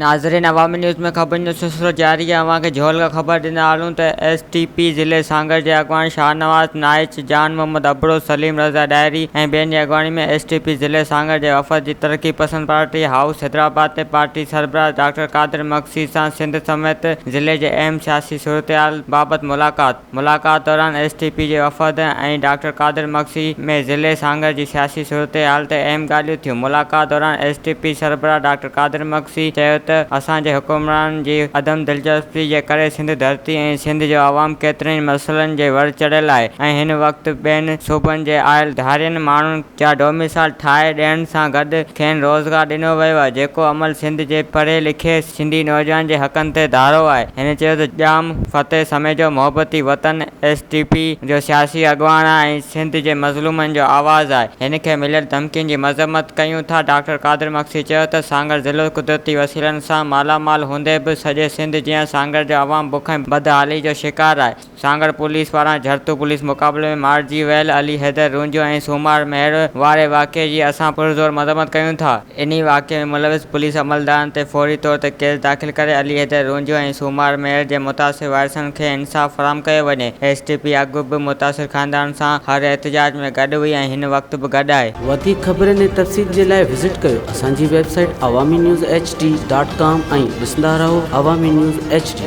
ناظرين عوامي نيوز ۾ خبرن جو سلسلو جاري آهي اوهان کي جهول کان خبر ڏيندا هلون ته ايس ٽي پي ضلعي سانگهڙ جي اڳواڻ شاهنواز نائچ، جان محمد ابڙو، سليم رضا ڏاهري ۽ ٻين جي اڳواڻي ۾ ايس ٽي پي ضلعي سانگهڙ جي وفد جي ترقي پسند پارٽي هائوس حيدرآباد تي پارٽي سربراهه ڊاڪٽر قادر مگسي سان سنڌ سميت ضلعي جي اهم سياسي صورتحال بابت ملاقات. ملاقات دوران ايس ٽي پي جي وفد ۽ ڊاڪٽر قادر مگسي ۾ ضلعي سانگهڙ جي سياسي صورتحال تي اهم ڳالهيون ٿيون. ملاقات دوران ايس ٽي پي سربراهه ڊاڪٽر قادر مگسي چيو ته اسان جي حڪمرانن جي عدم دلچسپي جي ڪري سنڌ ڌرتي ۽ سنڌ جو عوام ڪيترن ئي مسئلن جي ور چڙهيل آهي ۽ هن وقت ٻين صوبن جي آيل ڌارين ماڻهن جا ڊوميسائل ٺاهي ڏيڻ سان گڏ کين روزگار ڏنو ويو آهي جيڪو عمل سنڌ جي پڙهي لکي سنڌي نوجوانن جي حقن تي ڌاڙو آهي. هن چيو ته ڄام فتح سميجو محبتي وطن ايس ٽي پي جو سياسي اڳواڻ آهي ۽ سنڌ جي مظلومن جو آواز آهي هن کي مليل ڌمڪين جي مذمت ڪيون ٿا. ڊاڪٽر قادر مگسي چيو ته سانگهڙ ضلعو قدرتي وسيلن سان مالا مال هوندي به سڄي سنڌ جيان سانگهڙ جو عوام بک ۽ بدحالي جو شڪار آهي. سانگهڙ پوليس پاران جهرتو پوليس مقابلي ۾ مارجي ويل علي حيدر رونجهو ۽ سومار مهر واري واقعي جي اسان پرزور مذمت ڪيون ٿا. انهي واقعي ۾ ملوث پوليس عملدارن تي فوري طور تي ڪيس داخل ڪري علي حيدر رونجهو ۽ سومار مهر جي متاثر وارثن کي انصاف فراهم ڪيو وڃي. ايس ٽي پي اڳ به متاثر خاندانن سان هر احتجاج ۾ گڏ هئي ۽ هن وقت به گڏ آهي. وڌيڪ خبرن ۽ تفصيل جي لاء وزٽ ڪيو اسان جي website Awami news H D dot com ۽ ڏسندا رهو عوامي نيوز ايڇ ڊي.